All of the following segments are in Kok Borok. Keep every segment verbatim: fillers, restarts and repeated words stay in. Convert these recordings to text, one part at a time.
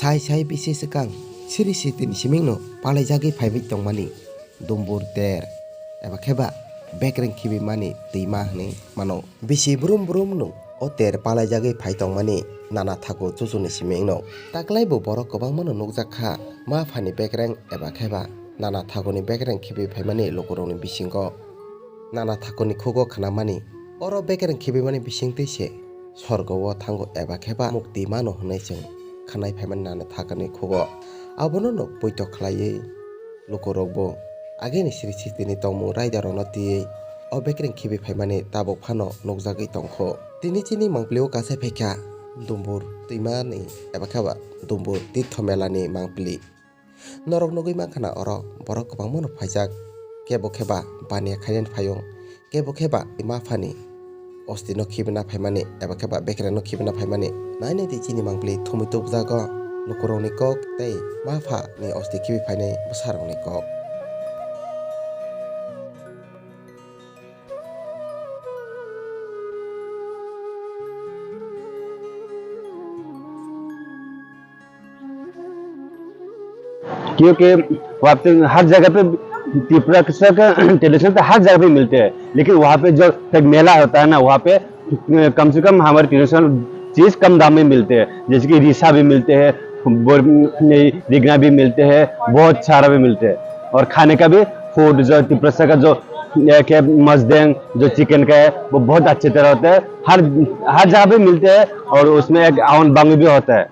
Thai sai bisi swkang siri sitini simingno palaijagwi phaiwi tongmani dumbur ter eba kheba bekreng khibimani twima hwnwi mano. Bisi brum brum no o ter palaijagwi phai tongmani nana thakur chuchuni simingno. Taklai bo borok kwbangmano nukjak kha, ma phani bekreng eba kheba nana thakurni bekreng khibi phaimani lukurokni bisingo. Nana thakurni khugo khnamani. Oro bekereng khibimani bisingtwi se sorgo o thango eba kheba mukti mano hwnwi chwng khnai phaimani nana thakurni khugo. Abono no poito khlaiwi lukurokbo ageni siri sitini tongmung raidarokno twiwi o bekereng khibi phaimani tabuk phano nukjagwi tongkho. Tini chini mangpili o kasai phaikha Dumbur twimani eba kheba Dumbur Tirtho Melani mangpili. Norok nugwi mankha na oro borok kwbangma no phaijak, kebo khe ba baniya khainani phaiyo, kebo khe ba ima phani osti no khibina phaimani eba khe ba bekereng no khibina phaimani. Nai nai di chini mangpili thumui tubjago lukurokni kok tei ma pha ni osti khibi phainai bwsarokni kok. क्योंकि वहाँ पे हर जगह पे त्रिपुरा का ट्रेडिशनल तो हर जगह पे मिलते हैं, लेकिन वहाँ पे जो एक मेला होता है ना, वहाँ पे, अ, कम से कम हमारे ट्रेडिशनल चीज कम दाम में मिलते हैं, जैसे कि रिसा भी मिलते हैं, बोर-, ये रिगना भी मिलते हैं, बहुत सारा भी मिलते हैं। और खाने का भी फूड जो त्रिपुरा का जो एक है मजदेंग, जो चिकन का है, वो बहुत अच्छी तरह होता है। हर, हर जगह पे मिलते हैं और उसमें एक आवन बांग भी होता है।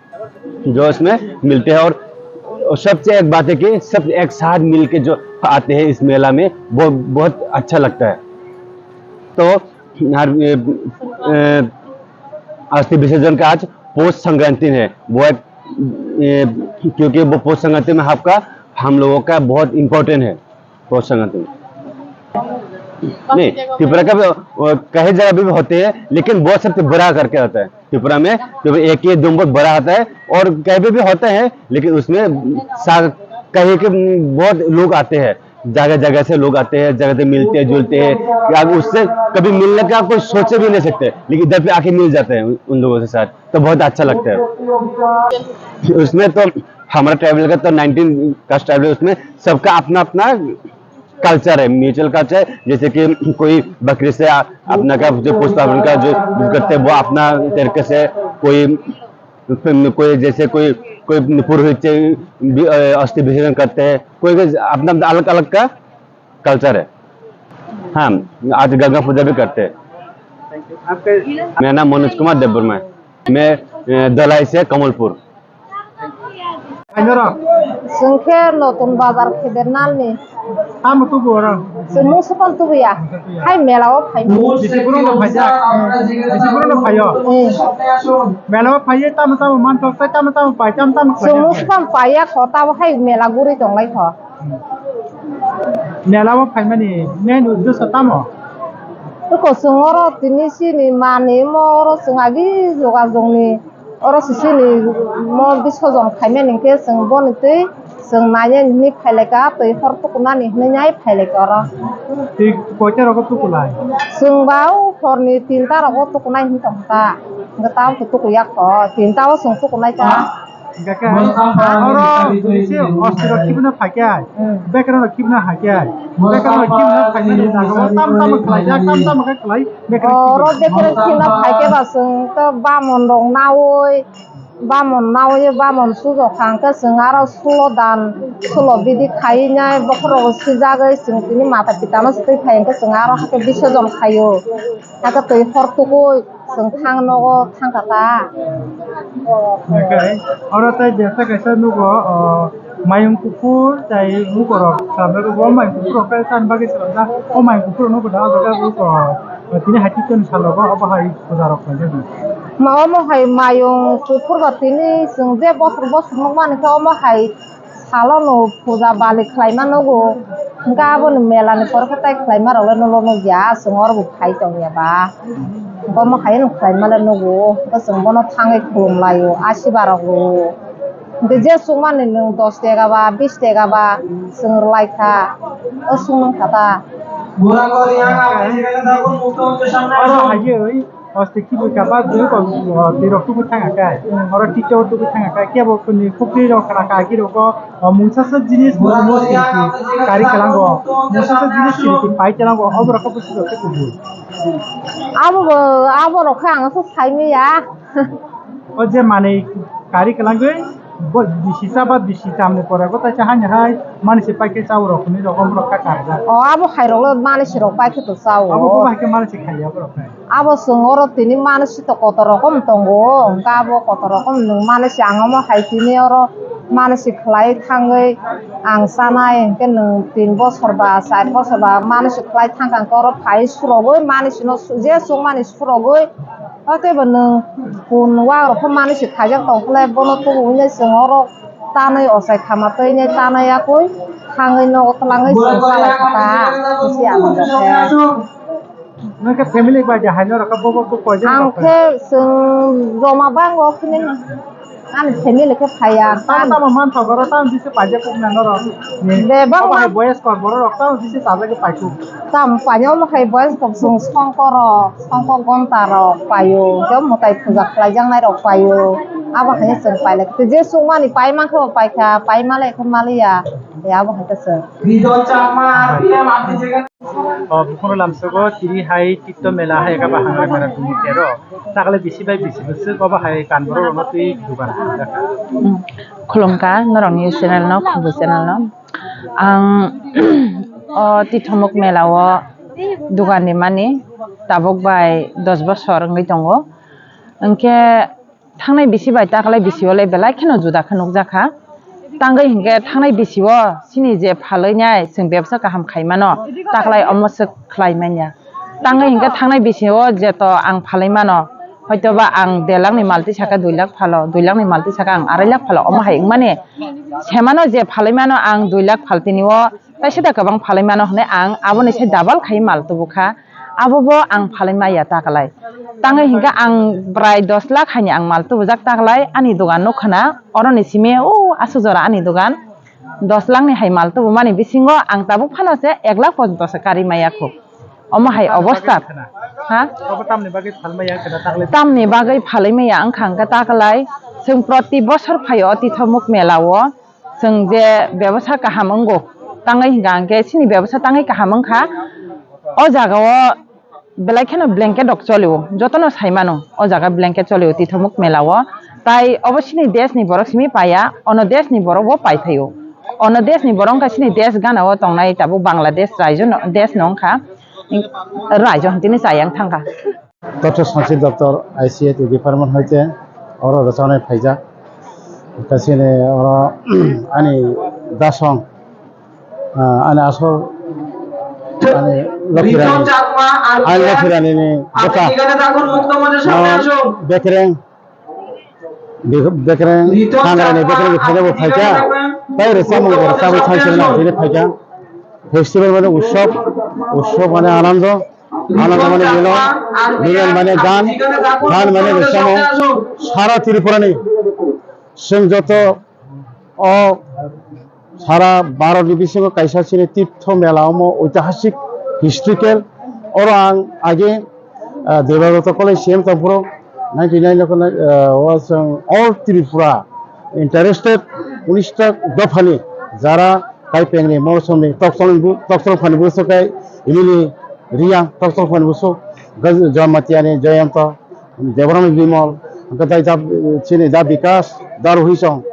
जो इसमें मिलते हैं और, और सबसे एक बात है कि सब एक साथ मिलके जो आते हैं इस मेला में, वो बहुत अच्छा लगता है। तो हर, ए, ए, अस्थि विसर्जन का आज पौष संक्रांति है, वो एक, ए, क्योंकि वो पौष संक्रांति में आपका, हम लोगों का बहुत इम्पोर्टेंट है। पौष संक्रांति में। नहीं, त्रिपुरा का भी, अ, कई जगह भी होते हैं, लेकिन बहुत सबसे बड़ा करके होता है त्रिपुरा में। तो एक ये डुम्बर बड़ा होता है और कहीं पे भी होता है, लेकिन उसमें सा-, कहीं के बहुत लोग आते हैं, जगह जगह से लोग आते हैं, जगह से मिलते हैं, जुलते हैं। कि आप उससे कभी मिलने का कोई सोचे भी नहीं सकते, लेकिन इधर पे आके मिल जाते हैं उन, उन लोगों के साथ। तो बहुत अच्छा लगता है। उसमें तो हमारा ट्राइबल का तो नाइनटीन कास्ट ट्राइबल है, उसमें सबका अपना अपना कल्चर है, म्यूचुअल कल्चर। जैसे कि कोई बकरी से आ-, अपना का जो पुष्पावन का जो करते हैं, वो अपना तरीके से कोई, कोई जैसे कोई, कोई पुरोहित से भी, अ, अस्थि विसर्जन करते हैं, कोई, कोई अपना अपना अलग अलग का कल्चर है। हाँ, आज गंगा पूजा भी करते हैं। आपका मेरा नाम मनोज कुमार देववर्मा है। मैं, अ, दलाई से Kamalpur. Chwng khe Notun Bazar Khedernalni. Tamo tubu oro? Chwng mung swkang tubuya. Hai mela o phai. Bisi borok no phaijak. Bisi borok no phaio. Eh. Mela o phaiwi tamo tamo mantok tei tamo tamo pai, tamo tamo khlai. Chwng mung swkang paiya kho, tabo hai mela guri tonglai kho. Mela o phaimani main uddesho tamo? Eko chwng oro tini chini mani mo oro chwng agi jogajogni oro sisini mo bisojon khaimani hwnkhe chwng boni twi chwng nainani hwnwi phailaikha, twi hor tukunani hwnwi nai phailaikha oro. Twi koita rogo tukulai? Chwng ba o horni tinta rogo tukunai hwnwi tongkha, hwnkhe tamo khe tukuya kho, tinta o chwng tukunai ta. Hingkhe oro bisi ostrok khibina phaikhe, hmm, bekereng rok khibina haikhe, bekereng rok khibina phaimani jagao tam tamo khlaijak, tam tamo khe khlai bekereng khibina. Oro bekereng khibina phaikhe ba chwng to bamon rok naui, bamon naui, bamon sujok kha hwnkhe chwng aro sulo dan, sulo bidi khaiwi nai bokhorok swijagwi chwng tini mata pitano swtwi phai hwnkhe chwng aro hakhe bisojon khaio, hakhe twi hor tugui. Chwng thang nogo thang kha ta. Hwnkhe oro tei besa kaisa nugo, o, mayung kuphur tei bukorok chwla rwgo, mayung kuphur rok khe chani bagwi chwla da. O mayung kuphur rok nugo da, o jaga rok, o, tini hai tei tini salogo obo hai puja rok khlaijak. Ma omo hai mayung kuphur ba tini chwng je bosor bosor nukmani khe omo hai Salo no puja bali khlaima nugo, hwnkhe aboni mela ni pore khe tai khlaima rok le nulo nukya, chwng oro bo phai tongya ba. Bomo hai no khlaima le nugo, hwnkhe chwng bono thangwi khulum laio, asiba rok rwo. Hwnkhe je chukmani nwng dos tega ba, bis tega ba, chwng rwlai kha, o chwng nung kha ta. Oro hai Oste kibu kaba dui ko, o, twi rok tubu thanga kai. Oro tiktok tubu thanga kai. Kebo kuni khukri rok khara kai ki rok o, o, mungsa sa jinis mo mo sirti kari kalango. Mungsa sa jinis sirti pai kalango. Obo rok ko busi rok tubu. Abo bo, abo rok kha ang sa sai mi ya. O je mane kari kalangoi, bo bisi cha ba bisi chamni pore bo taisa hani hai mani se paikhe cha rok hwnwi rok omrok kha karjak. O abo hai rok le mani se rok paikhe to cha o. Abo bo hai khe mani se khaiya borok hai. Abo chwng oro tini mani se to kotor rokom tongo, hwnkhe abo kotor rokom nwng mani se ang omo hai tini oro mani se khlai thangwi ang chanai, hwnkhe nwng tin bosor ba char bosor ba mani se khlai thangkha, hwnkhe oro phai surogwi mani se no je chukmani surogwi. Hotei bo nwng kun wak rok pho mani se khaijak tong khe bono tubu wngya chwng oro tanwi ochai khama twi nai tanai yakui thangwi nogo twlangwi chwng chalai kha ta. Bisi ang rok khe. Nwng khe family bai de haino rok bo bo bo koijan Ang rok khe? Khe chwng joma bango khini ani family khe phaiya. Tamo tamo man thok oro tamo bisi paijak kok na norok. Bebak Obo hai man- boyes kor borok rok tamo bisi chajak khe paikuk. Tam painw omo hai boyes kok chwng songkor rok, songkor gonta rok paio, je mwtai puja khlaijaknai rok paio, abo hai chwng pailai. Je chukmani pai mankhe bo paikha, pai malai khe maliya, ya abo hai khe chwng. O bukhukno lamsogo tini hai Titto mela hai khe bahai mela tini tero. Takle bisi bai bisi bwswk obo hai kan borok rokno twi dugan kha. Khulumkha norokni channel no, Khumbu channel no. Ang o Tithomuk mela o dugan rimani tabuk bai dos bosor wngwi tongo. Hwnkhe thangnai bisi bai taklai bisi o le belai kheno juda khe nukjakha. Tangwi hinkhe thangnai bisi o chini je phalwi nai chwng bebsa kaham khai mano, taklai omo swk khlai manya. Tangwi hinkhe thangnai bisi o jeto ang phalwi mano, hoitoba ang der lakh ni malti saka dui lakh phalo, dui lakh ni malti saka ang arai lakh phalo, omo hai wngmani. Semano je phalwi mano ang dui lakh phaltini o, taisa da kwbang phalwi mano hwnwi ang aboni se double khai mal tubu kha. Abo bo ang phalwi maya taklai. Tangwi hinkhe ang prai dos lakh haini ang mal tubujak taklai, ani dogan nukha na, oroni simi o aswk jora ani dogan. Dos lakh ni hai mal tubumani bisingo ang tabuk phano se ek lakh porjonto se karwi maya kho. Omo hai obostha. Ha? Abo tamni bagwi phalmaya wngkha da taklai? Tamni bagwi phalwi maya wngkha hwnkhe taklai. Chwng proti bosor phaio o Tithomuk mela o. Chwng je bebasa kaham wngo, tangwi hwnkha hwnkhe chini bebasa tangwi kaham wngkha. O jaga o belai kheno blanket rok cholio, jotono sai mano o jaga blanket cholio Tithomuk mela o. Tai obo chini desh ni borok simi paiya, ono desh ni borok bo paiphaio. Ono desh ni borok wngkha chini desh gana o tongnai tabuk Bangladesh raijo no, desh no wngkha, raijo hwn tini chayang thangkha. তথ্য সঞ্চয় দপ্তর, আইসিএটি ডিপার্টমেন্ট হইতে ওরা রচনায় ফাইজা। Kasini oro ani dasong, ah, ani asol, ani Lokhirani, ani Lokhirani ni bwsa. Bekreng, Bek-, Bekreng, Thangrani Bekreng ni phaina bo phaikha. Tai rwchapmung bo rwchapwi thangsi rwna bini phaikha. Festival mane utsob, utsob mane anando, anando mane milan, milan mane gan, gan mane rwchapmung. Sara Tripura ni chwng joto o sara Bharat ni bisingo kaisa chini tirtho mela omo oitihasik historical. Oro ang age, ah, Debadotto College C M tongphuru ninety nine o, ah, o chwng all Tripura interested unis ta dophani jara Kaipengni, Morsomni, Tokchong bu-, Tokchong phani busu kai, Imili, Riyang, Tokchong phani busu, Gaj-, Jamatiyani, Jayanta, Deborani Bimal, hwnkhe tei da, chini da Bikas, da Rohisong,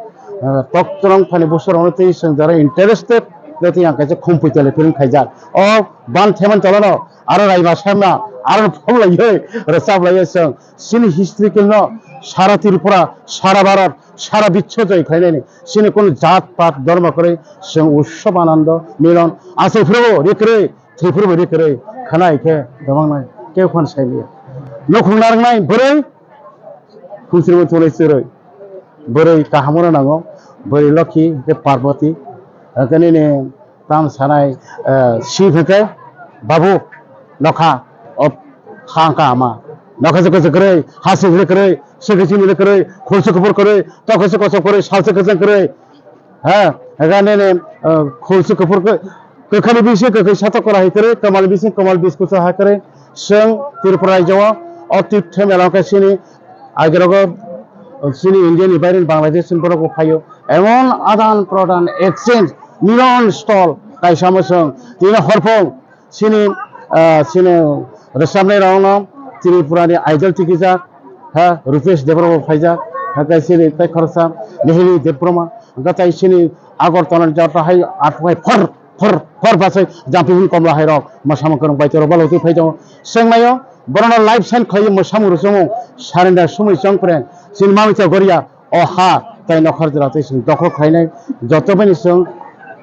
eh, Tokchong phani busurokno tei chwng jara interested, tei ang kaisa khumpui tole film khaijak. O ban themani tolano aro raima semna, aro phol laiwi, rwchap laiwi chwng chini history kino sara Tripura, sara Bharat, sara biswo joi khlainani. Chini kunu jat pat dhormo kwrwi chwng utsob anando milon achai phuru rikrwi Thwiphurubo ri kwrwi khwnai khe domangnai keu phano sai liya. Nukhung narwknai bwrwi khungsirbo thunglai chwrwi. Bwrwi kaham oro nango, bwrwi Lokhi hwnkhe Parvati, hwnkhe nini tam sanai, eh, Shiv hwnkhe babu nokha o kha wngkha ama. Nokha se kwchwk kwrwi, ha se hwnwi kwrwi, swkhe chini kwrwi, khulsu kuphur kwrwi, tokhe se kosom kwrwi, salse kwchwng kwrwi. Ha, hwnkhe nini, eh, khulsu kuphur khe, kwkhani bising kwkhwi satok kora hai kwrwi, kwmal bising kwmal biskusa hai kwrwi, chwng Tripura rajyo o O tip themela khe chini agerogo chini India ni baire Bangladesh ni borok bo phaio. Emon adan prodan exchange miron stall kaisa mosong tini horphong chini, ah, chini rwchapnai rokno Tripura ni idol tikijak, ha, Rupesh Debbarma bo phaijak, ha, kaisa chini tei khoroksa Nihili Debbarma, hwnkhe tei chini Agartala ni jata hai aphai phar phar phar bachai Jampi hwn komla hai rok ma samung kwrwng bai tei rok balo twi phai tongo. Chwng naio, borokno live sign khlaiwi mwsamung rwchapmung surrender sumui chongpreng chini mamita goria o ha tei nokhar jora tei chwng dokhol khlainai joto bini chwng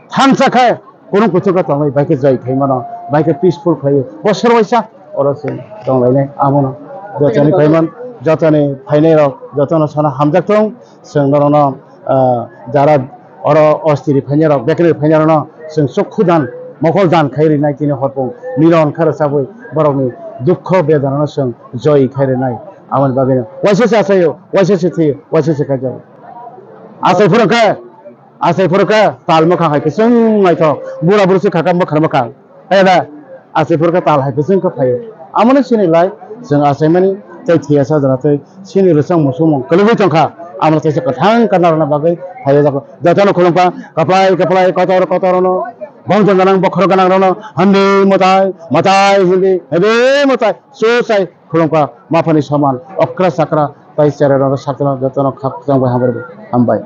thansa khe kurung kuchuk khe tongwi bai khe joi khlai mano bai khe peaceful khlaiwi bosor waisa oro chwng tonglainai amono jotoni phaiman jotoni phainai rok jotono sana hamjak thung chwng norokno ah, jara oro ostiri phainai rok, bekri phainai rokno chwng chokhu dan, mokol dan khai rinai tini horpung miron khe rwchabwi borokni dukho bedanano chwng joi khai rinai. Aboni bagwino waisa se achaio, waisa se thwio, waisa se kaijago. Achai phuru khe, achai phuru khe tal mwkhang hai kwchwng naithok, bura buru se khakha mwkhar mwkhang. Kaya da, achai phuru khe tal hai kwchwng khe phaio. Amoni sini lai, chwng achaimani tei thwiya sajana tei sini rwchapmung swngmung kwlwgwi tongkha. Amoni tei se kwthang kana rwna bagwi phaio. Jotono khulumkha, kaplai kaplai kotor kotor no, bongchong ganang bokhorok ganang rokno, handi mwtai, mwtai hindi, hindi mwtai, susai khulumkha, maphani soman, okra sakra, tei cherai rokno sakno jotono khakchang bai hambai.